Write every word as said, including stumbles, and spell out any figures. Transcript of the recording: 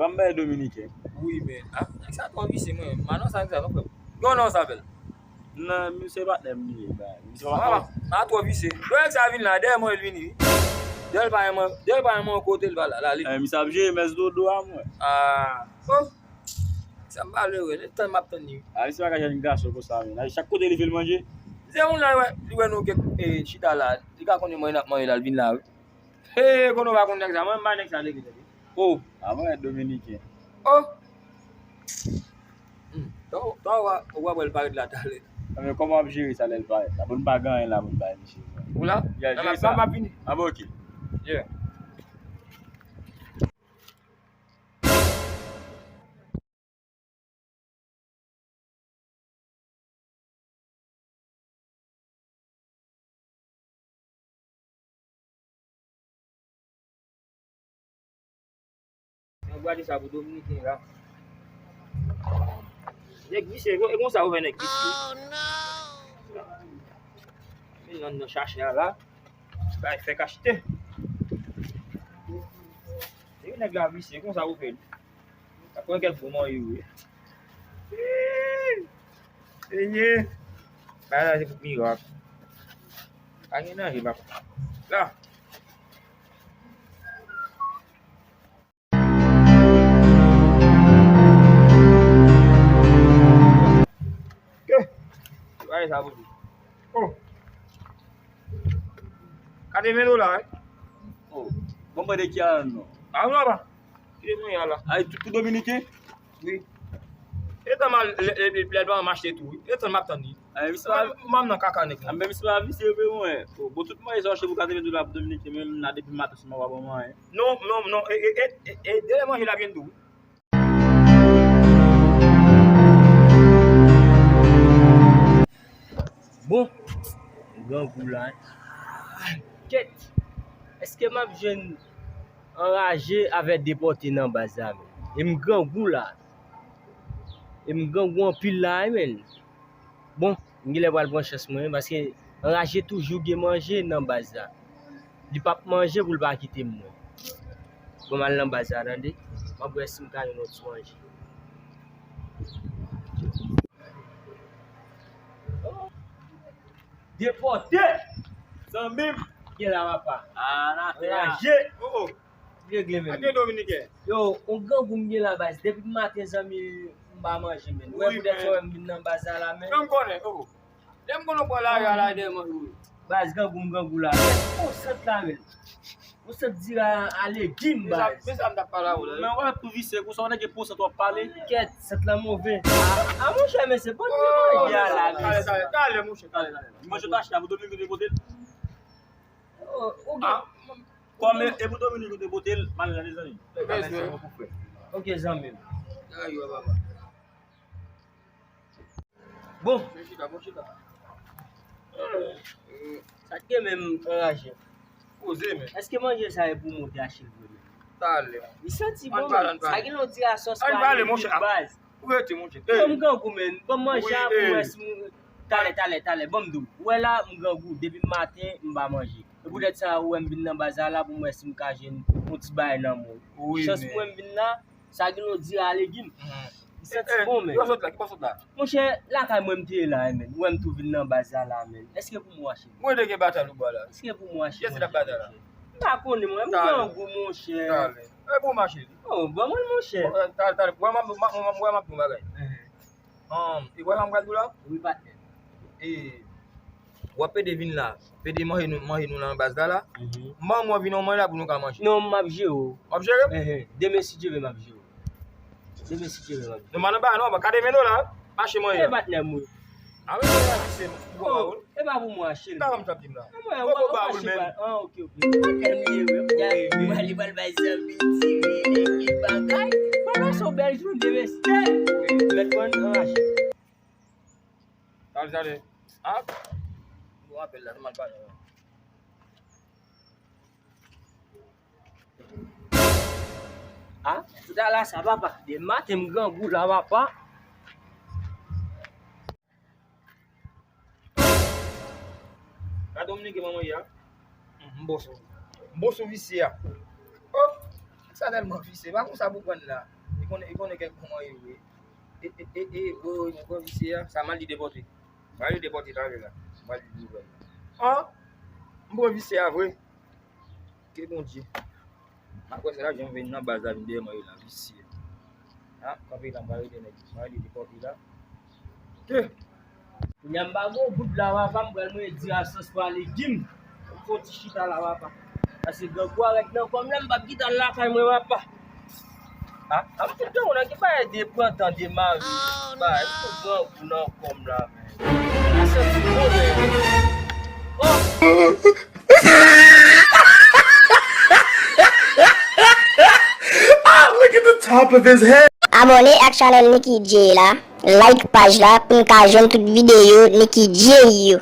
Sa m bay Dominiken. Wi, men, ah, nèg sa twò visye, mwen. Manon sa, nèg sa, non, frè. Yon non sa bèl. Non, misye patnè m li ye, ba. Misye pa. Ah, ah, twò visye. Lè nèg sa vin la, dèyè mwen, li vini. Dèyè l pa yon, dèyè l pa yon kote, l pa la, la, li. Eh, misye ap jere mès dodo a mwen. Ah, oh. Sa malere, lè tan m ap tann li. Ah, misye pa ka jwenn gason konsa, men. Chak kote li vin manje. Se moun la, li wè, li wè nou ke, eh, chita la. Li ka konnen mwen, n ap manje la, l vin la, wi. Hey, konnen w pa konn nèg sa. Mwen, m bay nèg sa lege, tande. Oh. A mwen, Dominiken. Oh. Hmm. Tò, tò, w a, w a wè l parèt la talè. Men kòman w ap jere sa lè l parèt la? Bon, m pa gen anyen la pou m bay misye. Ou la? Ya, jere sa. M ap vini. Ah, bon, ok. Yeah. Mwen gade sa pou Dominiken la. Nèg visye, e konsa ou fè nèg visye. Oh, no! Vin nan, nan chache a la. Bay fèk achte. E nèg la visye, e konsa ou fè l. Sa pran kèk bon manyo, wi. Ih! Seyè! Bagay la se pou mirak. Pa gen danje, papa. La! Ke? Bagay sa pou di. Oh! Katreven dola, wi. Oh, bon, mwen de ki a non. A, non, pa. Ki de mwen a la? Ay, tout pou Dominiken? Wi. E tan mal, lè, lè, lè, lè pa m achte tou, wi. E tan m ap tann li. Ay, misye pa. M nan kaka nèg la. Anben, misye pa visye vre, mwen. Oh, bon, tout mwen sa achte pou katreven dola pou Dominiken, men m la depi maten sou mwen pa bon mwen. Non, non, non. E, e, e, e, e, dèyè manje la vin tou, wi. Bon, grangou la, hein. Kèt, èske m ap jwenn anraje avè depòte nan baz la, menn? E m grangou la. E m grangou anpil la, wi, menn. Bon, m genlè pral pran chans mwen, paske anraje toujou gen manje nan baz la. Li p ap manje pou l pa kite m, mwen. Bon, m al nan baz la, tande. M ap wè si m ka jwenn yon ti manje. Depòte! Zanmi m! Gen la, papa. Ah, n a fè a. Anraje! Oh, oh. Regle, menn. Ate Dominiken. Yo, on grangou m gen la, baz. Depi maten, zanmi, m pa manje, menn. Ou wè poutèt sa w wè m vin nan baz la, la, menn. Menm konnen, oh. Lè m konnen w pran lari a la, dèyè manje, wi. Baz, grangou m grangou la. On sant la, menn. On sant diri a legim, baz. Men sa m t ap pale avè w la, wi. Men w wè pou visye konsa, w nèg gen pou sant w ap pale. Kèt, sant la move. A, a, monchè, men se bon, manje a la, men. Talè, talè, talè, monchè, talè, talè. Manje w t achte a pou Dominiken te pote l. Oh, ou gen. Kòm e, e pou Dominiken te pote l, m ale la, mezanmi. Mèsi, mèsi. Ok, zanmi m. Ayo, papa. Bon. Chita, bon, chita. Sa t gen menm anraje. Poze, men. Èske manje sa e pou mwen te achte l vre, menm? Talè. Li santi bon, menm. Sa gen lòt diri a sòs pa li baz. Ou rete, monchè. Bon, m grangou, menn. Bon, manje a pou mwen si m. Talè, talè, talè. Bon, m di w. Ou wè la, m grangou. Depi maten, m pa manje. E poutèt sa, ou wè m vin nan baz la, la pou m wè si m ka jwenn yon ti bagay nan men w. Chans pou mwen m vin la, sa gen lòt diri a legim. Li santi bon, menn. Ki pa sot la, ki pa sot la? Monchè, lakay mwen m te ye la, menn. Ou wè m tou vin nan baz la, la, menn. Èske pou mwen achte? Mwen te gen batay lou bò la. Èske pou mwen achte? Kiyès ki t ap batay la? M pa konnen, mwen. M grangou, monchè. Talè. E pou m achte li. Oh, ban mwen l, monchè. Bon, talè, talè. Wè, m ap, m ap, m ap, m ap di yon bagay. Ann, e wè sa m pral di w la? Wi, patnè. E, w ap pede vin la. Pede manje nou, manje nou nan baz la, la. M ban w vin yon manje la pou nou ka manje. Non, m ap jere w. W ap jere m? Demen, si Dye vle, m ap jere w. Demen, si Dye vle, m ap jere w. Non, m nan ba, non, ba, katreven dola, mache manje. E, patnè m, wi. A, men, mwen la, se, e pa pou mwen achte l. Sa w ap di m la? Poko ba ou l menm. Ah, ok, ok. Patnè m ye, wi. Li pral, li pral bay zanmi, ti, li, li, li bagay. Papa, se yon bèl jounen, mesye. Mèt mwen anraje. Talè, talè. Ah. Bon, apèl la, m al pale. Ah, tout a la sa, papa. De maten, m grangou la, papa. Gade Dominiken manman ye a. M bon sou, m bon sou visye a. Oh, sa tèlman visye. Pa konsa pou pran la. Konnen, konnen kèk kòman yo ye. E, e, e, e, wi, wi, mwen pran visye a, sa mal li depòte. Mal li depòte talè la. Mal li depòte. An? M pran visye a vre. Ke Bondye. M ap wè se la jan m vin nan baz la, vin dèyè mwen yo la, visye. A, kanpe la, m pral rete nèg. M pral rete depòte la. Ke. Kounye a m pa gon bout la, papa, m pral mwen di asans pa legim. M fè yon ti chita la, papa. Paske grangou a rèd nan kò m la, m p ap kite al lakay mwen, papa. A, a, m tout tan, ou nan ki bagay de pran tan de mari, bagay, m tout grangou nan kò m la, men. Sa santi bon, men. Oh! Ah, look at the top of his head. Abòne ak chanèl Nicky Jay la, like paj la pou n ka jwenn tout videyo Nicky Jay yo.